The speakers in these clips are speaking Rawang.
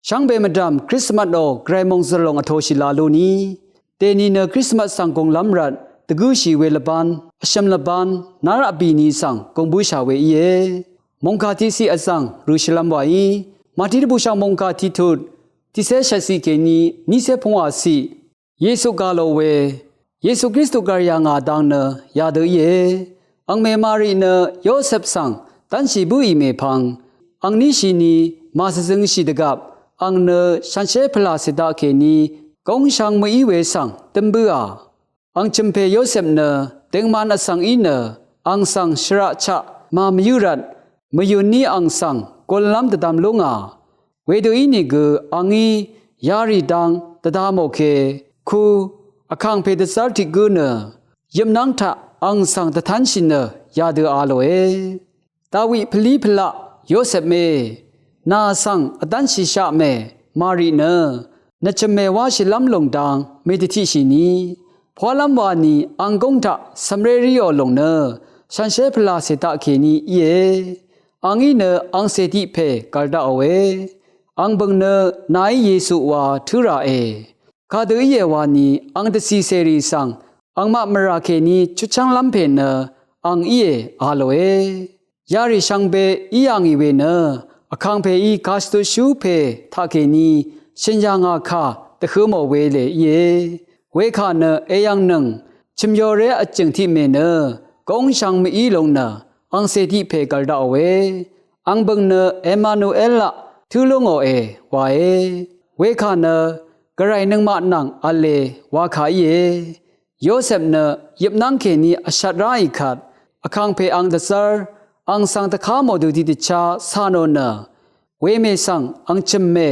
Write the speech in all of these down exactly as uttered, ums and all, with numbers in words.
Shvngbe mvdv̀m Krismas ò Gvray mòngzø̀l lòng vtoshì la lúni. Dèni nø Krismas svng gùnglv́m rvt dvgǿshì we lvbán, vshø̀m lvbán, nár vbìni svng gùngbǿshà we íe. Mòngkà tiqciq vzv̀ng rø̀ shvlv́m wàí, Màtí dvbùshv̀ng mòngkà tiqtut, tiqcé shvtciq kèní nícé pungwàciq. Yesu gà lò we, Yesu Kristu gv̀r yà ngà dang nø yadø íe. Angmè Mari nø Yosep svng dv́nshì bǿì mèpvng, angníshìni màshvzøngshì dvgvp, ang nø shànshér pvlàcè daqkèní góng shvng mø̀í we svng dǿm bǿà. Ang chø̀mpè Yosep nø dingman vsvng í nø ang svng shvraq chaq màmvyǿ rvt, mvyùn ní ang svng gullv́m dvdvm lú ngà. Wedø ínìgø angí yarì dang dvda mò ke, ku vkàngpè dvzv́r tiq gǿ nø yøpnv́ng taq ang svng dvtv́nshì nø yadø a lòe. Dawi pvlí pvlaq Yosepmè, nà svng vdv́nshìshaqmè Mari nø nvchø̀mmè wáshìlv́m lòng dang mèdvtiqshìni, pwálv́m wani ang góng taq cv̀mré ríò lòng nø shànshér pvlàcè daqkèní íe. Angí nø angcè tiq pè gv̀l daqòe. Ang bø̀ng nø nàí Yesu wa tǿ ràe. Kadø íe wani ang dvcìcèrì svng angmaq mvrà kèní chutchv́nglv́m pè nø ang íe a lòe. Yarì shvngbe í yà ngì we nø vkàngpèí kàshvtutshú pè taqkèní shø̀n yà ngà kà dvhø̄ mò we lè íe. Wekà nø èyv̀ngnøng chø̀myoré vjø̀ng tiqmè nø góng shvng mø̀í lung nø angcè tiq pè gv̀l daqòe. Ang bø̀ng nø Emanuelaq tǿ lú ngòe wae. Wekà nø Gvray nøngmaq nvng v̄le wakà íe. Yosep nø yøpnv́ng kèní vshvt ráì kvt, vkàngpè ang dvzv́r, ang svng dvká mò dø tiqdvchá cà nò nø, wemè svng ang chø̀mmè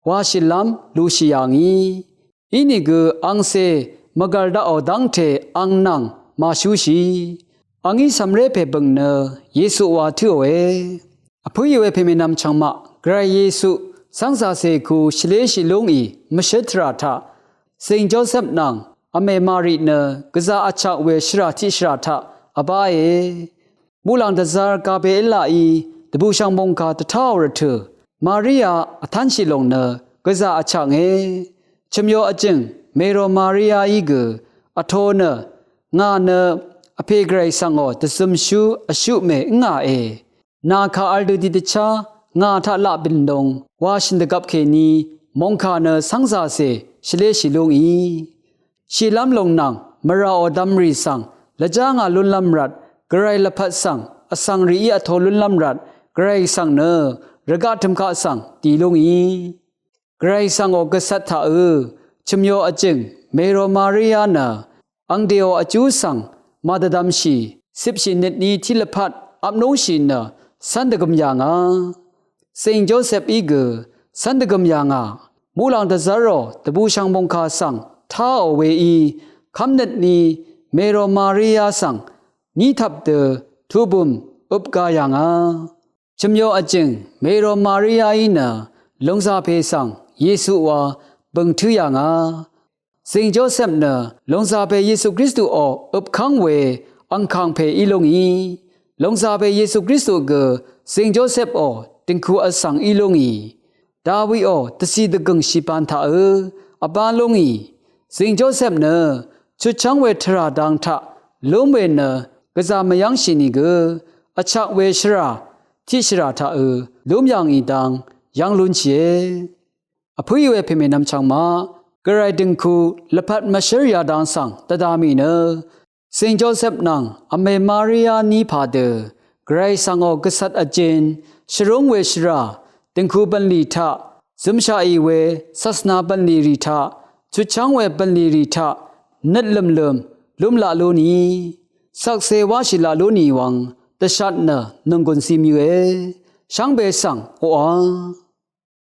washìlv́m lushì yà ngì. Inìgø angcè mvgv̀l daqò dv́ngte ang nvng màshúshì. Angí cv̀mré pè bø̀ng nø Yesu wa tǿòe. Vpǿì we pèmènvm chv̀ngmaq, Gvray Yesu cv́ngzàcè ku shvléshì lúngì mvshǿ tvrà taq, Zing Josep nvng vmè Mari nø gvzà vchak we shvrà tiqshvrà taq vbáe. Muqlàng dvzv́r Gabrielaí dvbùshv̀ng mòngkà dvtáò rvtø̀, Maria vtv́nshì lòng nø gvzà vchaknge. Chø̀myo vjø̀ng Mèro Mariaí gø vto nø, ngà nø vpè Gvray svngò dvzømshú vshuqmè ǿngàe. Nà kà vl dø tiqdvchá ngà taq laq bø̀n lung wa shø̀n dvgvp kèní mòngkà nø cv́ngzàcè shvléshì lúngì. Shìlv́m lùng nvng mvràò dvmrì svng lvjá ngà lúnlv́m rvt, Gvray lvpat svng vsvng rìí vto lúnlv́m rvt, Gvray svng nø rvgaq tø̀mkaq svng dì lúngì. Gvray svngò gvcvt taqø chø̀myo vjø̀ng Mèro Maria nø ang dèò vjú svng màdvdvmshì, cipshì nøtní tiq lvpat vpnúngshì nø cv́n dvgøm yà ngà. Zing Josepí gø cv́n dvgøm yà ngà. Muqlàng dvzv́rò dvbùshv̀ng mòngkà svng táò weí kv́mnøtní Mèro Maria svng ní tvp dø tuqbø̀m øp ga yà ngà. Chø̀myo vjø̀ng Mèro Mariaí nø lòngzà pè svng Yesu wa bø̀ng tǿ yà ngà. Zing Josep nø lòngzà pè Yesu Kristuò øpkv́ng we angkàng pè í lúngì. Lòngzà pè Yesu Kristu gø Zing Josepò dø̀ngku vsvng í lúngì. Dawiò dvcì dvgø̀ng shìbān taqø vbá lúngì. Zing Josep nø chutchv́ng we tvrà dang taq lúm we nø gvzà mvyv́ngshì nìgø vchak we shvrà tiqshvrà taqø lúm yà ngì dang yv́ng lúnshìe. Vpǿì we pèmènvm chv̀ngmaq, Gvray dø̀ngku lvpat mvshǿr yadang svng dvda mì nø Zing Josep nvng vmè Maria ní pà dø Gvray svngò gvcvt vjin shvrúng we shvrà dø̀ngku bv̀nlì taq, zømshaqì we sasvna bv̀nlì rì taq, chutchv́ng we bv̀nlì rì taq nøt lø̀mlø̀m lúm laq lú nì, shvkse wáshì laq lú nì wvng dvshat nø nònggùn cim yøe. Shvngbe svng oqà